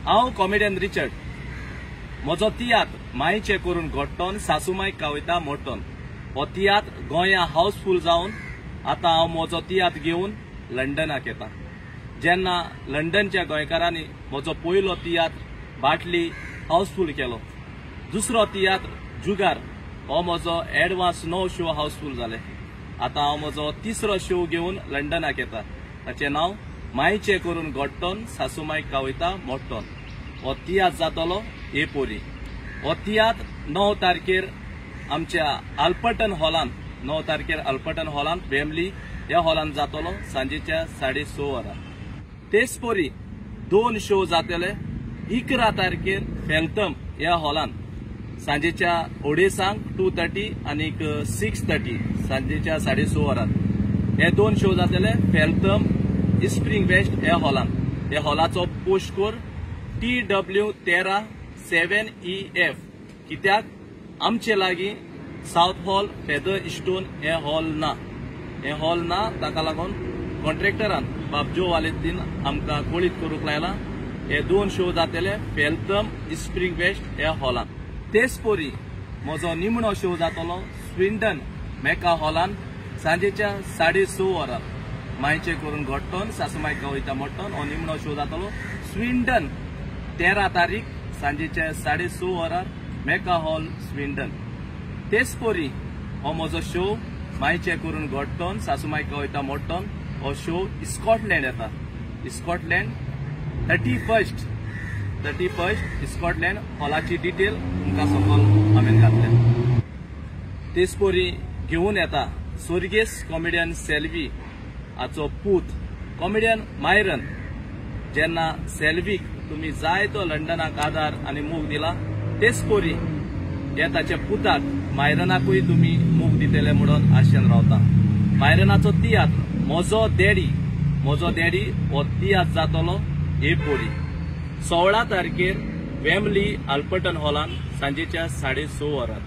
हांव comedian Richard. म्हजो तियात्र मायचे करून घडटोन सासूमाय कविता मोडटोन हो तियात्र गोंया हाऊसफूल जावन आतां हांव म्हजो तियात्र घेवन लंडनाक येता. जेन्ना लंडनच्या गोंयकारांनी म्हजो पयलो तियात्र बाटली हाऊसफूल केलो, दुसरो तियात्र जुगार हो म्हजो एडवान्स 9 शो हाऊसफूल जाले. आतां हांव म्हजो तिसरो शो घेवन लंडनाक येता. ताचें नांव मायचे करून घडटोन सासूमाय कविता मोडटोन. हो तियात्र जातलो हे पोरी. हो तियात्र 9 तारखेर आमच्या अल्पटन हॉलान, 9 तारखेर अल्पटन हॉलान वेम्बली ह्या हॉलान जातलो सांजेच्या 6:30 वरां. तेच पोरी 2 शो जातले 11 तारखेर फेल्थम ह्या हॉलान सांजेच्या 2:30 2:30 आनी 6:30 सांजेच्या 6:30 वरां. हे 2 शो जातले फेल्थम स्प्रिंग वेस्ट ह्या हॉलान. ह्या हॉलाचो पोस्ट कोड TW13 7EF. कित्याक आमचे लागीं सावथ हॉल फेदर स्टोन हे हॉल ना, हे हॉल ना, ताका लागून कॉन्ट्रॅक्टरान बाब जो वालेतीन आमकां कळीत करूंक लायला. हे 2 शो जातले फेल्थम स्प्रिंग वेस्ट ह्या हॉलान. तेच पोरी म्हजो निमणो शो जातलो स्विंडन मेका हॉलान सांजेच्या 6:30 वरां. मायचे करून घडटोन सासूमाय कविता मोडटोन हो निमणो शो जातलो स्विंडन 13 तारीख सांजेच्या 6:30 वरां मेका हॉल स्विंडन. तेच पोरी हो म्हजो शो मायचे करून घडटोन सासूमाय कविता मोडटोन हो शो स्कॉटलँड येता. स्कॉटलँड 31 स्कॉटलँड हॉलाची डिटेल तुमकां सकयल हांवें घातल्या. तेच पोरी घेवन येता सोर्गेस कॉमेडियन सेल्वी हाचो पूत कॉमेडियन मायरन. जेन्ना सेल्वीक तुमी जायतो लंडनाक आदार आनी मोग दिला, तेच पोरी हे ताच्या पुताक मायरनाकूय तुमी मोग दितले म्हणून आशेन रावता. मायरनाचो तियात्र म्हजो डॅडी, म्हजो डॅडी हो तियात्र जातलो हे पोरी 16 तारखेर वेम्बली अल्पटन हॉलान सांजेच्या 6:30 वरां.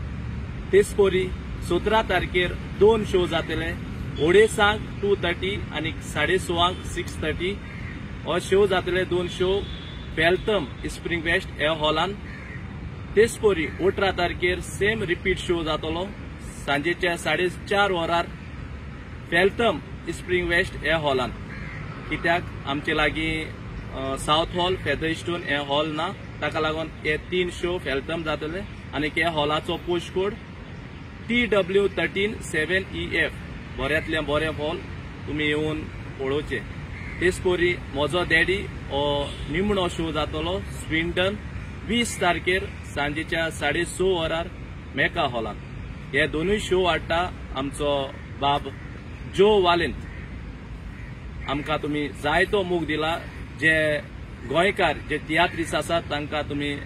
तेच पोरी 17 तारखेर 2 शो जातले 2:30 2:30 आनी 6:30 6:30 हो शो जातले 2 शो फेल्थम स्प्रिंग वेस्ट ह्या हॉलान. तेच पोरी 18 तारखेर सेम रिपीट शो जातलो सांजेच्या 4:30 वरार फेल्थम स्प्रिंग वेस्ट ह्या हॉलान. कित्याक आमचे लागीं सावथ हॉल फेदर स्टोन हे हॉल ना, ताका लागून हे 3 शो फेल्थम जातले. आनी ह्या हॉलाचो पोस्ट कोड TW13 7EF. बऱ्यांतलें बरें हॉल तुमी येवन पळोवचें. तेच पोरी म्हजो डॅडी हो निमणो शो जातलो स्विंडन 20 तारखेर सांजेच्या 6:30 वरार मेका हॉलान. हे 2 शो हाडटा आमचो बाब जो वालेंत. आमकां तुमी जायतो मोग दिला. जे गोंयकार जे तियात्रीस आसात तांकां तुमी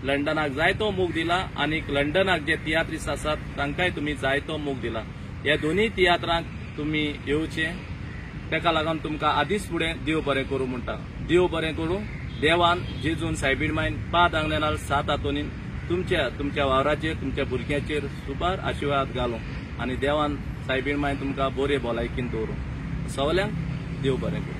लंडनाक जायतो मोग दिला आनी लंडनाक जे तियात्रीस आसात तांकांय तुमी जायतो मोग दिला. ह्या 2 तियात्रांक तुमी येवचे, ताका लागून तुमकां आदींच फुडें देव बरें करूं म्हणटा. देव बरें करूं. देवान जेजून सायबीण मायन 5 आंगलेनाल 7 आतोनीन तुमच्या तुमच्या वावराचेर तुमच्या भुरग्यांचेर सुबार आशिर्वाद घालूं आनी देवान सायबीण मायन तुमकां बरे भलायकीन दवरूं. सगल्यांक देव बरें करूं.